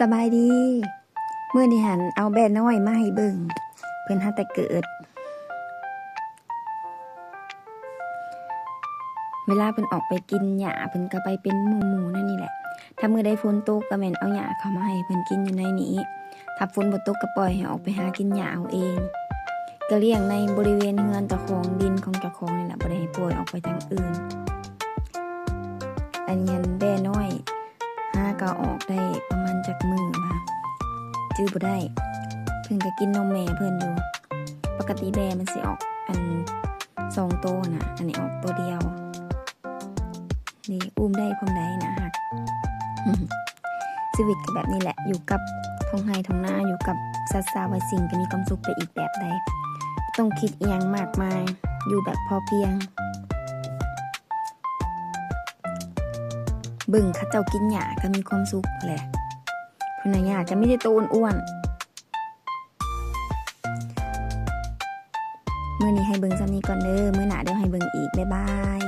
ສະບາຍດີ. ມື້ນີ້ຫັ້ນເອົາແບ້ນ້ອຍມາໃຫ້ເບິ່ງ, ເພິ່ນຫາແຕ່ເກີດ. ເວລາເພິ່ນອອກໄປກິນຫຍ້າ ເພິ່ນກໍໄປເປັນໝູ່ໆ ແນວນີ້ແຫຼະ. ຖ້າມື້ໃດຝົນຕົກກໍແມ່ນເອົາຫຍ້າເຂົ້າມາໃຫ້ເພິ່ນກິນຢູ່ໃນນີ້, ຖ້າຝົນບໍ່ຕົກກໍປ່ອຍໃຫ້ອອກໄປຫາກິນຫຍ້າເອົາເອງ. ກໍລ້ຽງໃນບໍລິເວນເຮືອນເຈົ້າຂອງ, ດິນຂອງເຈົ້າຂອງນີ້ແຫຼະ, ບໍ່ໄດ້ໃຫ້ປ່ອຍອອກໄປທາງອື່ນ. ອັນນີ້ຫັ້ນແບ້ນ້ອຍ ຫາກໍອອກໄດ້ປະມານຈັກມື້ວະ ຈື່ບໍ່ໄດ້. ເພິ່ນກໍກິນນົມແມ່ເພິ່ນຢູ່. ປົກກະຕິແບ້ມັນຊິອອກອັນສອງໂຕນະ, ອັນນີ້ອອກໂຕດຽວ. ນີ້ ອຸ້ມໄດ້ພ້ອມໃດ ໜ້າຮັກ. ຊີວິດກໍແບບນີ້ແຫຼະ, ຢູ່ກັບທົ່ງໄຮ່ທົ່ງນາ, ຢູ່ກັບສັດຊາວາສິ່ງ ກໍມີຄວາມສຸກໄປອີກແບບໃດ. ບໍ່ຕ້ອງຄິດອີ່ຫຍັງມາກມາຍ, ຢູ່ແບບພໍພຽງ. ເບິ່ງເຂົາເຈົ້າກິນຫຍ້າກໍມີຄວາມສຸກແຫຼະ. ພຸ້ນນະ ຫຍ້າກໍມີແຕ່ໂຕອ້ວນໆ. ມື້ນີ້ໃຫ້ເບິ່ງສ່ຳນີ້ກ່ອນເດີ, ມື້ໜ້າດຽວໃຫ້ເບິ່ງອີກ. ບາຍບາຍ.